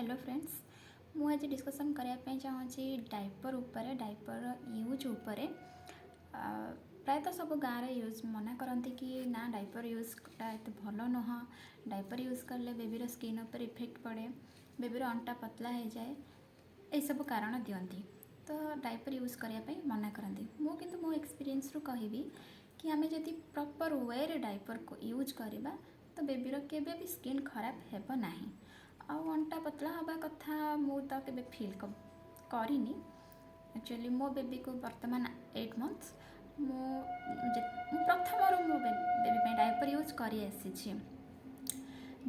Hello friends, ମୁଁ ଆଜି discussion କରିବା ପାଇଁ ଚାହୁଁଛି ଡାଇପର୍ ଉପରେ, ଡାଇପର୍ର ୟୁଜ୍ ଉପରେ। ପ୍ରାୟତଃ ସବୁ ଗାଁରେ ୟୁଜ୍ ମନା କରନ୍ତି କି ନା, ଡାଇପର୍ ୟୁଜ୍ଟା ଏତେ ଭଲ ନୁହଁ, ଡାଇପର୍ ୟୁଜ୍ କଲେ ବେବିର ସ୍କିନ୍ ଉପରେ ଇଫେକ୍ଟ ପଡ଼େ, ବେବିର ଅଣ୍ଟା ପତଳା ହେଇଯାଏ, ଏସବୁ କାରଣ ଦିଅନ୍ତି। ତ ଡାଇପର୍ ୟୁଜ୍ କରିବା ପାଇଁ ମନା କରନ୍ତି। ମୁଁ କିନ୍ତୁ ମୋ ଏକ୍ସପିରିଏନ୍ସରୁ କହିବି କି ଆମେ ଯଦି ପ୍ରପର୍ ୱେରେ ଡାଇପର୍କୁ ୟୁଜ୍ କରିବା, ତ ବେବିର କେବେ ବି ସ୍କିନ୍ ଖରାପ ହେବ ନାହିଁ। ଆଉ ଅଣ୍ଟା ପତଳା ହେବା କଥା ମୁଁ ତ କେବେ ଫିଲ୍ କରିନି। ଆକ୍ଚୁଆଲି ମୋ ବେବିକୁ ବର୍ତ୍ତମାନ 8 ମନ୍ଥସ୍। ମୁଁ ମୁଁ ପ୍ରଥମରୁ ମୋ ବେବି ପାଇଁ ଡାଇପର୍ ୟୁଜ୍ କରି ଆସିଛି,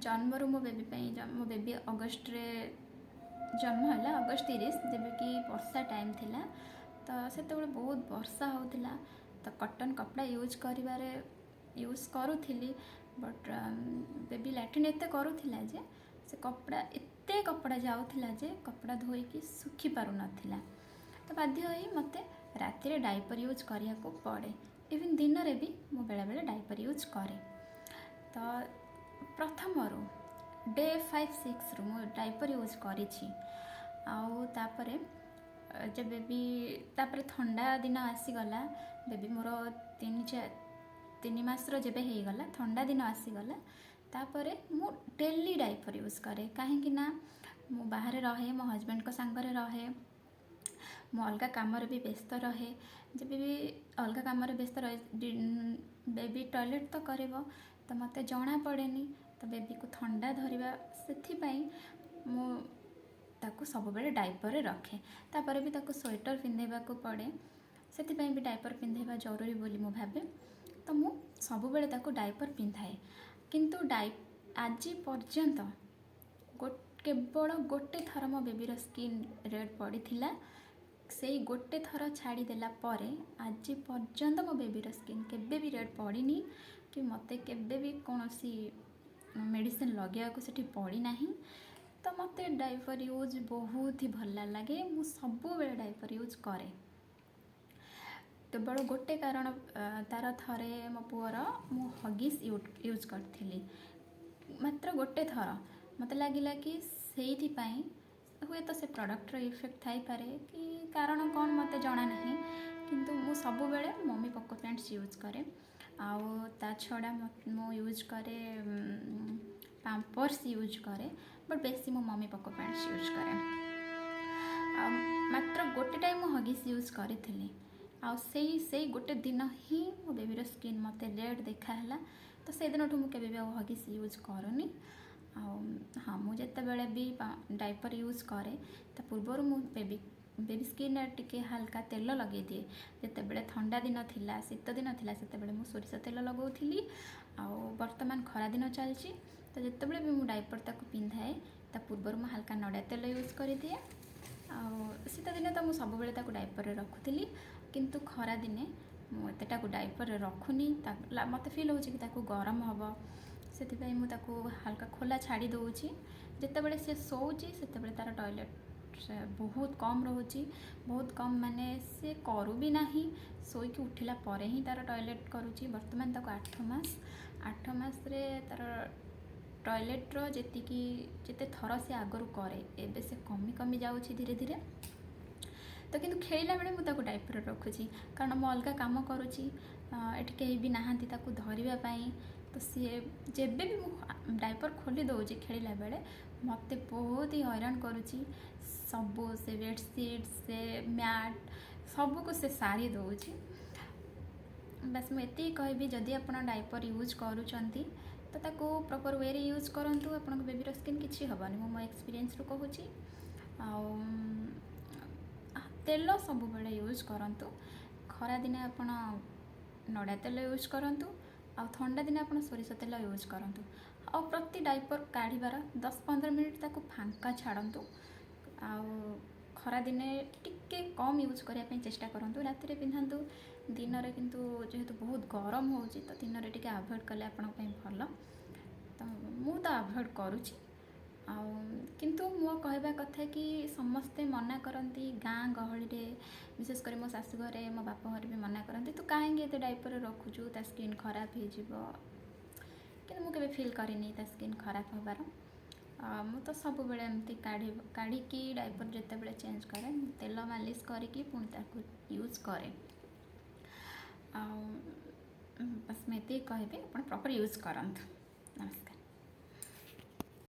ଜନ୍ମରୁ ମୋ ବେବି ପାଇଁ। ମୋ ବେବି ଅଗଷ୍ଟରେ ଜନ୍ମ ହେଲା, ଅଗଷ୍ଟ 30, ଯେବେକି ବର୍ଷା ଟାଇମ୍ ଥିଲା। ତ ସେତେବେଳେ ବହୁତ ବର୍ଷା ହେଉଥିଲା, ତ କଟନ୍ କପଡ଼ା ୟୁଜ୍ କରିବାରେ ୟୁଜ୍ କରୁଥିଲି, ବଟ୍ ବେବି ଲାଟ୍ରିନ୍ ଏତେ କରୁଥିଲା ଯେ ସେ କପଡ଼ା, ଏତେ କପଡ଼ା ଯାଉଥିଲା ଯେ କପଡ଼ା ଧୋଇକି ଶୁଖି ପାରୁନଥିଲା। ତ ବାଧ୍ୟ ହୋଇ ମୋତେ ରାତିରେ ଡାଇପର୍ ୟୁଜ୍ କରିବାକୁ ପଡ଼େ। ଇଭିନ୍ ଦିନରେ ବି ମୁଁ ବେଳେବେଳେ ଡାଇପର୍ ୟୁଜ୍ କରେ। ତ ପ୍ରଥମରୁ ଡେ 5-6ରୁ ମୁଁ ଡାଇପର୍ ୟୁଜ୍ କରିଛି। ଆଉ ତାପରେ ଯେବେ ବି ତାପରେ ଥଣ୍ଡା ଦିନ ଆସିଗଲା, ବେବି ମୋର 3 ମାସର ଯେବେ ହେଇଗଲା, ଥଣ୍ଡା ଦିନ ଆସିଗଲା, ତାପରେ ମୁଁ ଡେଲି ଡାଇପର୍ ୟୁଜ୍ କରେ। କାହିଁକି ନା ମୁଁ ବାହାରେ ରହେ, ମୋ ହଜବେଣ୍ଡଙ୍କ ସାଙ୍ଗରେ ରହେ, ମୁଁ ଅଲଗା କାମରେ ବି ବ୍ୟସ୍ତ ରହେ। ଯେବେ ବି ଅଲଗା କାମରେ ବ୍ୟସ୍ତ ରହେ, ବେବି ଟଏଲେଟ୍ ତ କରିବ, ତ ମୋତେ ଜଣା ପଡ଼େନି, ତ ବେବିକୁ ଥଣ୍ଡା ଧରିବା, ସେଥିପାଇଁ ମୁଁ ତାକୁ ସବୁବେଳେ ଡାଇପର୍ରେ ରଖେ। ତାପରେ ବି ତାକୁ ସ୍ୱେଟର୍ ପିନ୍ଧେଇବାକୁ ପଡ଼େ, ସେଥିପାଇଁ ବି ଡାଇପର୍ ପିନ୍ଧେଇବା ଜରୁରୀ ବୋଲି ମୁଁ ଭାବେ। ତ ମୁଁ ସବୁବେଳେ ତାକୁ ଡାଇପର୍ ପିନ୍ଧାଏ। କିନ୍ତୁ ଆଜି ପର୍ଯ୍ୟନ୍ତ କେବଳ ଗୋଟେ ଥର ମୋ ବେବିର ସ୍କିନ୍ ରେଡ଼୍ ପଡ଼ିଥିଲା। ସେଇ ଗୋଟେ ଥର ଛାଡ଼ିଦେଲା ପରେ ଆଜି ପର୍ଯ୍ୟନ୍ତ ମୋ ବେବିର ସ୍କିନ୍ କେବେ ବି ରେଡ଼୍ ପଡ଼ିନି କି ମୋତେ କେବେ ବି କୌଣସି ମେଡ଼ିସିନ୍ ଲଗେଇବାକୁ ସେଠି ପଡ଼ିନାହିଁ। ତ ମୋତେ ଡାଇପର୍ ୟୁଜ୍ ବହୁତ ହି ଭଲ ଲାଗେ। ମୁଁ ସବୁବେଳେ ଡାଇପର୍ ୟୁଜ୍ କରେ। କେବଳ ଗୋଟେ କାରଣ ତାର, ଥରେ ମୋ ପୁଅର ମୁଁ ହଗିସ୍ ୟୁଜ୍ କରିଥିଲି, ମାତ୍ର ଗୋଟେ ଥର। ମୋତେ ଲାଗିଲା କି ସେଇଥିପାଇଁ ହୁଏତ ସେ ପ୍ରଡ଼କ୍ଟର ଇଫେକ୍ଟ ଥାଇପାରେ କି କାରଣ କ'ଣ ମୋତେ ଜଣା ନାହିଁ। କିନ୍ତୁ ମୁଁ ସବୁବେଳେ ମମି ପୋକୋ ପ୍ୟାଣ୍ଟସ୍ ୟୁଜ୍ କରେ। ଆଉ ତା ଛଡ଼ା ମୁଁ ୟୁଜ୍ କରେ, ପାମ୍ପର୍ସ ୟୁଜ୍ କରେ, ବଟ୍ ବେଶୀ ମୁଁ ମମି ପୋକୋ ପ୍ୟାଣ୍ଟସ୍ ୟୁଜ୍ କରେ। ଆଉ ମାତ୍ର ଗୋଟେ ଟାଇମ୍ ମୁଁ ହଗିସ୍ ୟୁଜ୍ କରିଥିଲି ଆଉ ସେଇ ସେଇ ଗୋଟେ ଦିନ ହିଁ ମୋ ବେବିର ସ୍କିନ୍ ମୋତେ ରେଡ଼୍ ଦେଖାହେଲା। ତ ସେଇଦିନଠୁ ମୁଁ କେବେ ବି ଆଉ ହଗିସ୍ ୟୁଜ୍ କରୁନି। ଆଉ ହଁ, ମୁଁ ଯେତେବେଳେ ବି ଡାଇପର୍ ୟୁଜ୍ କରେ, ତା ପୂର୍ବରୁ ମୁଁ ବେବି ବେବି ସ୍କିନ୍ରେ ଟିକେ ହାଲକା ତେଲ ଲଗେଇ ଦିଏ। ଯେତେବେଳେ ଥଣ୍ଡା ଦିନ ଥିଲା, ଶୀତ ଦିନ ଥିଲା, ସେତେବେଳେ ମୁଁ ସୋରିଷ ତେଲ ଲଗାଉଥିଲି। ଆଉ ବର୍ତ୍ତମାନ ଖରା ଦିନ ଚାଲିଛି, ତ ଯେତେବେଳେ ବି ମୁଁ ଡାଇପର୍ ତାକୁ ପିନ୍ଧାଏ, ତା ପୂର୍ବରୁ ମୁଁ ହାଲକା ନଡ଼ିଆ ତେଲ ୟୁଜ୍ କରିଦିଏ। ଆଉ ଶୀତ ଦିନେ ତ ମୁଁ ସବୁବେଳେ ତାକୁ ଡାଇପର୍ରେ ରଖୁଥିଲି, କିନ୍ତୁ ଖରାଦିନେ ମୁଁ ଏତେ ତାକୁ ଡାଇପର୍ରେ ରଖୁନି। ମୋତେ ଫିଲ୍ ହେଉଛି କି ତାକୁ ଗରମ ହେବ, ସେଥିପାଇଁ ମୁଁ ତାକୁ ହାଲକା ଖୋଲା ଛାଡ଼ି ଦେଉଛି। ଯେତେବେଳେ ସେ ଶୋଉଛି, ସେତେବେଳେ ତା'ର ଟଏଲେଟ୍ ବହୁତ କମ୍ ରହୁଛି। ବହୁତ କମ୍ ମାନେ ସେ କରୁ ବି ନାହିଁ, ଶୋଇକି ଉଠିଲା ପରେ ହିଁ ତା'ର ଟଏଲେଟ୍ କରୁଛି। ବର୍ତ୍ତମାନ ତାକୁ 8 ମାସ। 8 ମାସରେ ତା'ର ଟଏଲେଟ୍ର ଯେତିକି ଯେତେ ଥର ସେ ଆଗରୁ କରେ, ଏବେ ସେ କମି କମି ଯାଉଛି ଧୀରେ ଧୀରେ। ତ କିନ୍ତୁ ଖେଳିଲା ବେଳେ ମୁଁ ତାକୁ ଡାଇପର୍ରେ ରଖୁଛି, କାରଣ ମୁଁ ଅଲଗା କାମ କରୁଛି, ଏଠି କେହି ବି ନାହାନ୍ତି ତାକୁ ଧରିବା ପାଇଁ। ତ ସିଏ ଯେବେ ବି ମୁଁ ଡାଇପର୍ ଖୋଲି ଦେଉଛି ଖେଳିଲା ବେଳେ, ମୋତେ ବହୁତ ହି ହଇରାଣ କରୁଛି। ସବୁ ସେ ବେଡ଼ସିଟ୍, ସେ ମ୍ୟାଟ୍, ସବୁକୁ ସେ ସାରି ଦେଉଛି। ବାସ୍, ମୁଁ ଏତିକି କହିବି, ଯଦି ଆପଣ ଡାଇପର୍ ୟୁଜ୍ କରୁଛନ୍ତି, ତ ତାକୁ ପ୍ରପର୍ ୱେରେ ୟୁଜ୍ କରନ୍ତୁ, ଆପଣଙ୍କ ବେବିର ସ୍କିନ୍ କିଛି ହେବନି। ମୁଁ ମୋ ଏକ୍ସପିରିଏନ୍ସରୁ କହୁଛି। ଆଉ ତେଲ ସବୁବେଳେ ୟୁଜ୍ କରନ୍ତୁ। ଖରାଦିନେ ଆପଣ ନଡ଼ିଆ ତେଲ ୟୁଜ୍ କରନ୍ତୁ ଆଉ ଥଣ୍ଡା ଦିନେ ଆପଣ ସୋରିଷ ତେଲ ୟୁଜ୍ କରନ୍ତୁ। ଆଉ ପ୍ରତି ଡାଇପର୍ କାଢ଼ିବାର 10-15 ମିନିଟ୍ ତାକୁ ଫାଙ୍କା ଛାଡ଼ନ୍ତୁ। ଆଉ ଖରାଦିନେ ଟିକେ କମ୍ ୟୁଜ୍ କରିବା ପାଇଁ ଚେଷ୍ଟା କରନ୍ତୁ। ରାତିରେ ପିନ୍ଧାନ୍ତୁ, ଦିନରେ କିନ୍ତୁ ଯେହେତୁ ବହୁତ ଗରମ ହେଉଛି, ତ ଦିନରେ ଟିକେ ଆଭଏଡ଼୍ କଲେ ଆପଣଙ୍କ ପାଇଁ ଭଲ। ତ ମୁଁ ତ ଆଭଏଡ଼୍ କରୁଛି। ଆଉ କିନ୍ତୁ ମୋ କହିବା କଥା କି ସମସ୍ତେ ମନା କରନ୍ତି ଗାଁ ଗହଳିରେ, ବିଶେଷ କରି ମୋ ଶାଶୁ ଘରେ, ମୋ ବାପ ଘରେ ବି ମନା କରନ୍ତି, ତୁ କାହିଁକି ଏତେ ଡାଇପର୍ ରଖୁଛୁ, ତା ସ୍କିନ୍ ଖରାପ ହେଇଯିବ। କିନ୍ତୁ ମୁଁ କେବେ ଫିଲ୍ କରିନି ତା ସ୍କିନ୍ ଖରାପ ହେବାର। ମୁଁ ତ ସବୁବେଳେ ଏମିତି କାଢ଼ିକି ଡାଇପର୍ ଯେତେବେଳେ ଚେଞ୍ଜ କରେ, ମୁଁ ତେଲ ମାଲିସ କରିକି ପୁଣି ତାକୁ ୟୁଜ୍ କରେ। ଆଉ ବାସ୍, ମୁଁ ଏତିକି କହିବି, ଆପଣ ପ୍ରପର୍ ୟୁଜ୍ କରନ୍ତୁ। ନମସ୍କାର।